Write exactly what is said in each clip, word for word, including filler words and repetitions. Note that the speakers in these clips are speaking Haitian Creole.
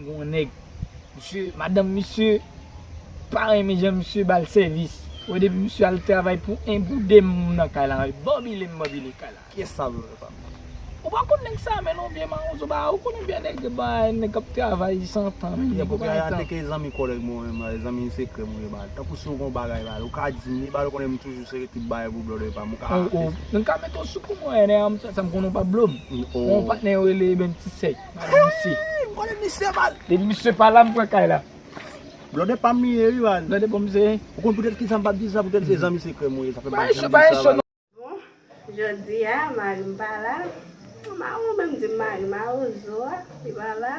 Yon nèg, misye, madanm misye pa renmen jan misye ba l sèvis. Wè depi misye al travay pou en pou de moun nan kay la, banbile m banbile kay la. Kiyès sa, bro, pa m? Ou pa konn nèg sa, men non, vye mawozo ba, ou konnen byen nèg ba, nèg k ap travay san tan, men nèg ou pa gen tan. Te ke zanmi kòlèg mwen menm, zanmi sekrè mwen ba. Tankou si w gon bagay ba, ou ka di m li, ba, ou konnen m toujou se tip bagay pou blòdè pa m, ou ka apresye. Nou ka mete w sou kou mwen, nè, sa m konnen w pa blo m. Yon patnè yo rele Bentisèk. Madanm misye. M konnen misye mal. Depi misye pa la, m pran kay la. Blòdè pa m li ye, wi, man. Blòdè pa m se. Ou konn poutèt ki sa m pa t di sa, poutèt se zanmi sekrè m ou ye, sa fè m pa janm di sa, man. Bon, jodi a, mari m pa la. Mari m menm di m mari mawozo a, li pa la.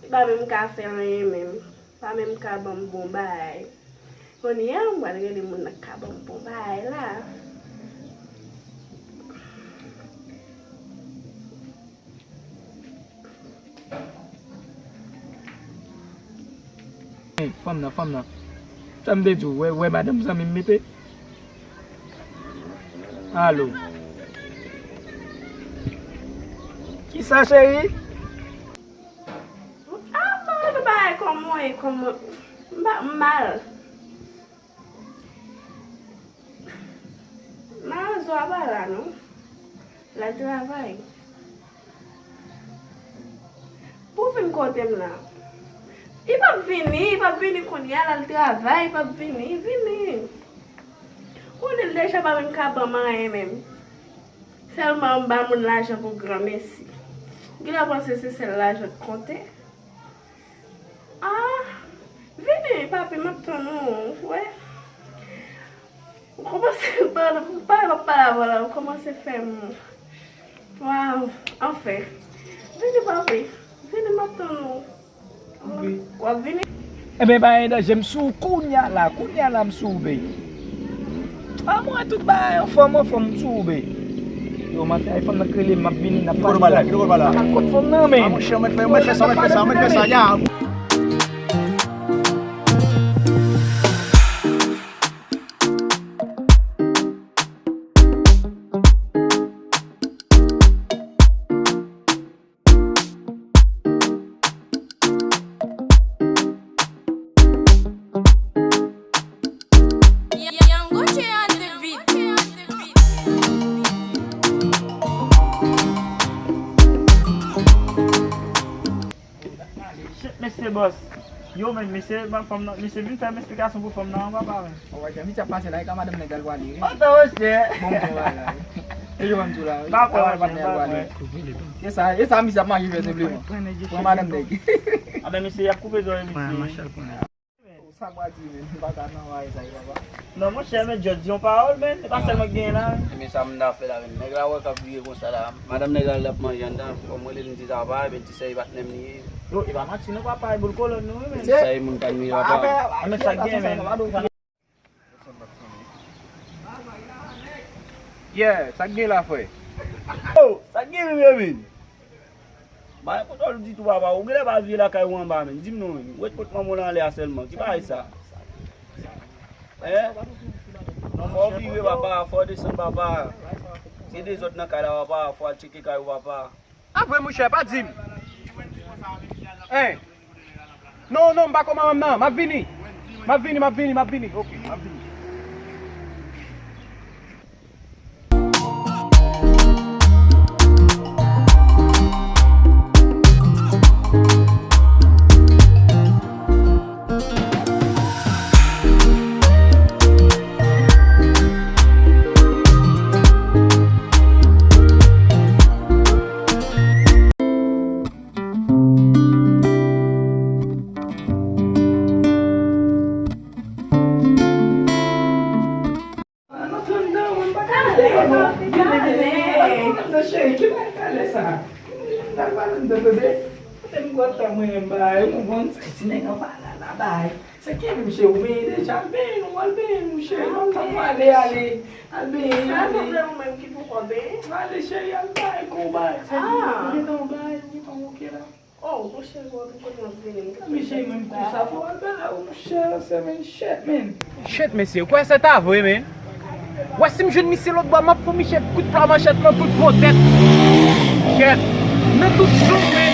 Li pa menm ka fè anyen menm. Pa menm ka ban m bon bagay. Kounye a, m pral rele moun nan k ka ban m bon bagay la. Fanm nan, fanm nan. Sa m te di w, wè, wè madanm zanmi m mete. Alo. Kisa, cheri? Ah, mwen, bagay kòman w ye, kòman, m pa, m mal. Mawozo a pa la, non. L al travay. Pou w vin kote m la. Li p ap vini, li p ap vini kounye a, l al travay, li p ap vini, vini. Konnen l deja pa menm ka ban m anyen menm. Sèlman anba moun lajan pou granmesi. Genlè panse se sèl lajan k konte. Ah, vini, papi, m ap tann ou, wè. Ou kòmanse pale, pale, pale, pale, pale, ou kòmanse fè m, waw, anfen. Vini, papi, vini, m ap tann ou. W ap vini? Ebyen, pa gen danje, m sou ou kounya la, kounya la, m sou ou, bey. A mwen, tout bagay anfòm, anfòm, m sou ou, bey. Yo, maten, ay fanm nan k rele m, m ap vini, n ap pale. Ki kote w pral la? Ki kote w pral la? A, kot fanm nan, men? A, monchè, ou mèt fè, ou mèt fè sa, ou mèt fè sa, ou mèt fè sa, ya. Young Gucci on the beat. Shit, mesye bòs. Yo, men, mesye, ban fanm nan, mesye vin fè m esplikasyon pou fanm nan, papa, men. Ou wè jan misye ap pase la, e ka madanm nèg la l pwale, wi. Oto, monchè. Bon, bon, bagay. E yo menm tou la, wi. Pa kwè, monchè, pa kwè. E sa, e sa misye ap mache fè senpleman. Pran madanm nèg. A, men, mesye, y ap koupe zòrèy misye. Sa m pral di, men, m pa ka nan bagay sa yo, papa. Non, monchè, men, just di yon pawòl, men. E pa sèl mwen ki genyen la. E men sa m ta fè la, men. Nèg la wè k ap vire konsa la. Madanm nèg la, l ap manje anndan. Fò m rele l, m di sa, papa, men ti sèy patnè m li ye. Yo, e pa manti non, papa, e boul kolòn nou, wi, men. Ti sèy moun pa n li, papa. A, men sa k gen, men. Yeah, sa k gen la, frè? Oh, sa k gen, menm, menm? Ba, enpòtan ditou, papa. Ou genlè pa vye lakay ou anba, menm. Di m non, menm. Ou ret kot manman w nan anlè a sèlman. Ki bagay sa? Hein? Non, fò w vire, papa. Fò w desann, papa. Gen dezòd nan kay la, papa. Fò w al tcheke kay ou, papa. A vre, monchè, pa di m. Hein? Non, non, m pa kò manman m nan. M ap vini. M ap vini, m ap vini, m ap vini. Ok, m ap vini. Vini, vini, vini. Vini, vini, vini. Nan cheri, ki bagay talè sa? Vini, vini, vini, vini, bebe. Kote m kontan mwen, bay. Ou konprann sa, ti nèg an pa la, la, bay. Se ki menm cheri, ou benyen deja? Al benyen, nou al benyen, nou cheri. Non, tann pale, ale. Al benyen, ale. Sa, se ou menm ki poko benyen? Ale, cheri, al bay, kou bay. Sa di, ou gentan bay, ou gentan oke la. Oh, monchè, bon, kote m ap vini, m te... Monchè, menm kou sa, fò w al bay la, monchè, se men shit, man. Shit, mesye, ou kwè se ta vre, man? Wè, si m jwenn misye lòt bò, m ap fè misye kout pla manchèt nan tout po tèt. Shit. Nan tout zong, man.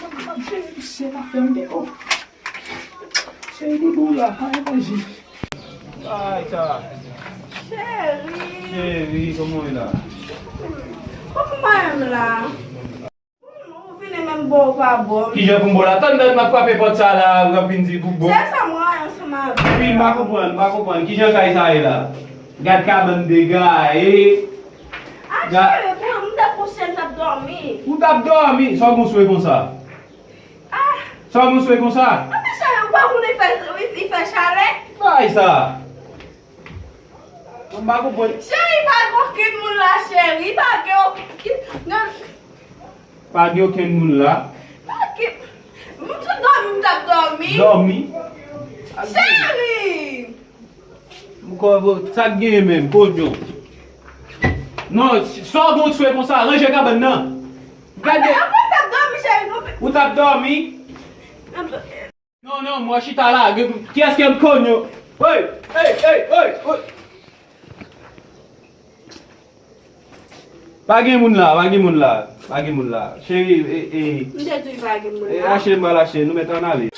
Mwen, mwen, cheri, se pa fè m de, oh. Cheri, di bou la, pa manje. Ay, sa. Cheri. Cheri, kòman w ye la? Kòman mwen menm la? Ou vini menm bon ou pa bon. Kijan pou m bon la? Tann, tann, m ap frape pòt sa la, ou ap vin di pou bon. Se sa mwen ansanm avè w. Wi, m pa konprann, m pa konprann. Kijan kay sa ye la? Gad kabann degaye. A, cheri, pou m t ap kouche, m t ap dòmi. Ou t ap dòmi? Sa w gon swe konsa? Ah! Sa w gon swe konsa? Anben cheri, ou pa konnen fè, li, li fè chalè? Bay sa. Mwen pa konprann. Cheri, pa gen okenn moun la, cheri, pa gen okenn, nan. Pa gen okenn moun la. Pa gen, m sot dòmi, m t ap dòmi. Dòmi? Cheri! M kwè, sa k genyen menm, konyon. Non, sa w gon swe konsa, ranje kabann nan. Gade. Anben, anben, m t ap dòmi, cheri, non. Ou t ap dòmi? Non, non, mwen chita la. Kiyès ki m konn yo? Hey, hey, hey, hey, hey. Pa gen moun la, pa gen moun la, pa gen moun la. Cheri, e, e. M te di w pa gen moun la. E, achte m ba l achte, nou mèt ann ale.